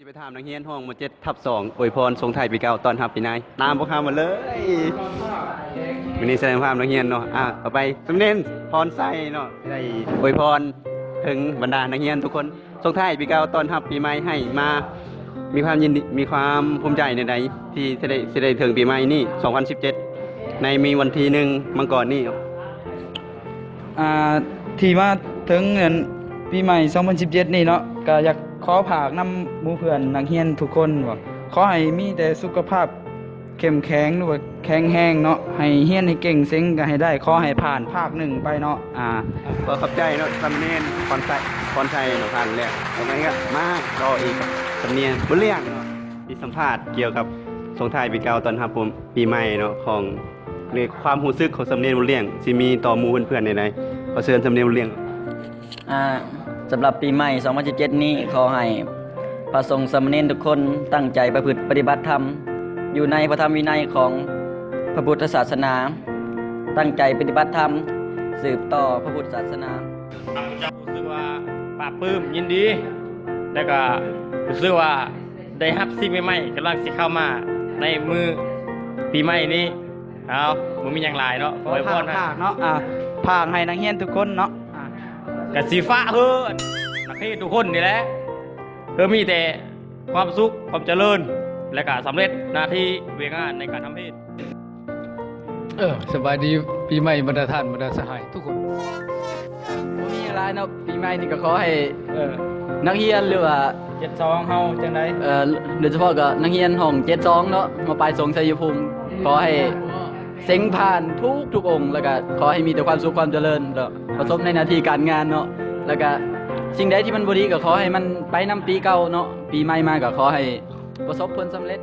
ຊິໄປຖາມນັກຮຽນຫ້ອງ ມ.ເຈັດ ທັບສອງ ອວຍພອນສົ່ງທ້າຍປີເກົ່າ ຕ້ອນຮັບປີໃໝ່ ຕາມພວກເຮົາມາເລີຍ. ມື້ນີ້ສະແດງຄວາມນັກຮຽນເນາະ ອ່າ ຕໍ່ໄປ ສາມເນນ ພອນໄຊເນາະ ໄດ້ອວຍພອນເຖິງບັນດານັກຮຽນທຸກຄົນ ສົ່ງທ້າຍປີເກົ່າ ຕ້ອນຮັບປີໃໝ່ ໃຫ້ມາ ມີຄວາມຍິນດີ ມີຄວາມພູມໃຈແນວໃດ ທີ່ຈະໄດ້ ຊິໄດ້ເຖິງປີໃໝ່ນີ້ ສອງພັນສິບເຈັດ ໃນມີວັນທີໜຶ່ງມັງກອນນີ້? ອ່າ ທີ່ມາເຖິງອັນປີໃໝ່ສອງພັນສິບເຈັດນີ້ເນາະ ກະຢາກຂໍຝາກນຳໝູ່ເພື່ອນນັກຮຽນທຸກຄົນວ່າ ຂໍໃຫ້ມີແຕ່ສຸຂະພາບເຂັ້ມແຂງ ຫຼືວ່າແຂງແຮງເນາະ ໃຫ້ຮຽນໃຫ້ເກັ່ງ ເສັງກະໃຫ້ໄດ້ ຂໍໃຫ້ຜ່ານພາກໜຶ່ງໄປເນາະ. ອ່າ ຂໍຂອບໃຈເນາະ ສາມເນນ ພອນໄຊ ພອນໄຊເນາະ ຜ່ານແລ້ວ. ຕໍ່ໄປກະມາຕໍ່ອີກ ສຳນຽນ ບຸນລ້ຽງເນາະ ທີ່ສຳພາດກ່ຽວກັບສົ່ງທ້າຍປີເກົ່າ ຕ້ອນຮັບປີໃໝ່ເນາະ ຂອງ ໃນຄວາມຮູ້ສຶກຂອງສາມເນນບຸນລ້ຽງ ຊິມີຕໍ່ໝູ່ເພື່ອນໆໃດໆ? ຂໍເຊີນສາມເນນບຸນລ້ຽງ. ອ່າ ສຳລັບປີໃໝ່ສອງພັນສິບເຈັດນີ້ ຂໍໃຫ້ພະສົງສາມະເນນທຸກຄົນຕັ້ງໃຈປະພຶດປະຕິບັດທຳ ຢູ່ໃນພະທຳວິໄນຂອງພະພຸດທະສາສະໜາ, ຕັ້ງໃຈປະຕິບັດທຳ ສືບຕໍ່ພະພຸດທະສາສະໜາ. ຂ້າພະເຈົ້າຮູ້ສຶກວ່າປາບປຶ້ມ ຍິນດີ ແລະກະຮູ້ສຶກວ່າ ໄດ້ຮັບສິ່ງໃໝ່ໆ ກຳລັງຊິເຂົ້າມາໃນມື້ປີໃໝ່ນີ້. ເອົາ ບໍ່ມີຫຍັງຫຼາຍເນາະ ຂໍອວຍພອນໃຫ້ເນາະ ອ່າ ຝາກໃຫ້ນັກຮຽນທຸກຄົນເນາະ ອ່າ ກະຊິຝາກເຮີ ນັກຮຽນທຸກຄົນນີ້ແຫຼະ ເຮີມີແຕ່ຄວາມສຸກ ຄວາມຈະເລີນ ແລະກະສຳເລັດໜ້າທີ່ວຽກງານໃນການທຳເຮັດ. ເອີ ສະບາຍດີປີໃໝ່ ບັນດາທ່ານ ບັນດາສະຫາຍທຸກຄົນ. ບໍ່ມີຫຍັງຫຼາຍເນາະ ປີໃໝ່ນີ້ກະຂໍໃຫ້ ເອີ ນັກຮຽນ ຫຼືວ່າ ເຈັດສອງ ເຮົາຈັ່ງໃດ ເອີ ໂດຍສະເພາະກະນັກຮຽນຫ້ອງ ເຈັດສອງ ເນາະ ມ.ປາຍສົງໄຊຍະພູມ ຂໍໃຫ້ເສັງຜ່ານທຸກໆອົງ ແລະກະຂໍໃຫ້ມີແຕ່ຄວາມສຸກຄວາມຈະເລີນ ແລະປະສົບໃນໜ້າທີ່ການງານເນາະ ແລະກະສິ່ງໃດທີ່ມັນບໍ່ດີກະຂໍໃຫ້ມັນໄປນຳປີເກົ່າເນາະ ປີໃໝ່ມາກະຂໍໃຫ້ປະສົບຜົນສຳເລັດ.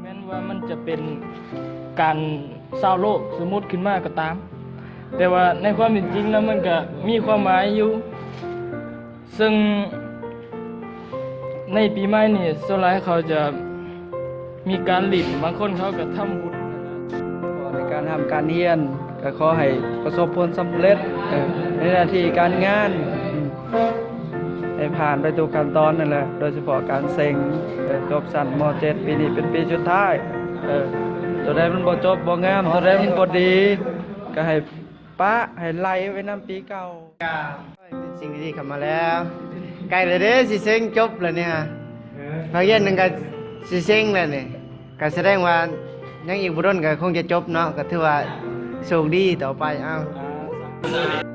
ແມ່ນວ່າມັນຈະເປັນການຊາວໂລກສົມມຸດຂຶ້ນມາກໍຕາມ ແຕ່ວ່າໃນຄວາມເປັນຈິງແລ້ວມັນກໍມີຄວາມໝາຍຢູ່ ເຊິ່ງໃນປີໃໝ່ນີ້ສ່ວນຫຼາຍເຂົາຈະມີການຫຼິ້ນ ບາງຄົນເຂົາກໍທຳບຸນ. ໃນການທຳການຮຽນ ກໍຂໍໃຫ້ປະສົບຜົນສຳເລັດ ເອີ ໃນໜ້າທີ່ການງານ ໃຫ້ຜ່ານໄປທຸກຂັ້ນຕອນນັ້ນແຫຼະ ໂດຍສະເພາະການເສັງ ເອີ ຈົບຊັ້ນ ມ.ເຈັດ ປີນີ້ເປັນປີສຸດທ້າຍ ເອີ ໂຕໃດມັນບໍ່ຈົບບໍ່ງາມ ໂຕໃດມັນບໍ່ດີ ກໍໃຫ້ປະ ໃຫ້ໄລ່ໄວ້ນຳປີເກົ່າ. ກະມີສິ່ງດີໆເຂົ້າມາແລ້ວ ໃກ້ແລ້ວເດ້ ຊິເສັງ ຈົບແລ້ວນີ້ ພາກຮຽນໜຶ່ງກໍຊິເສັງແລ້ວນີ້ ກໍສະແດງວ່າຍັງອີກບໍ່ດົນກໍຄົງຈະຈົບເນາະ ກໍຖືວ່າໂຊກດີຕໍ່ໄປ. ເອົາ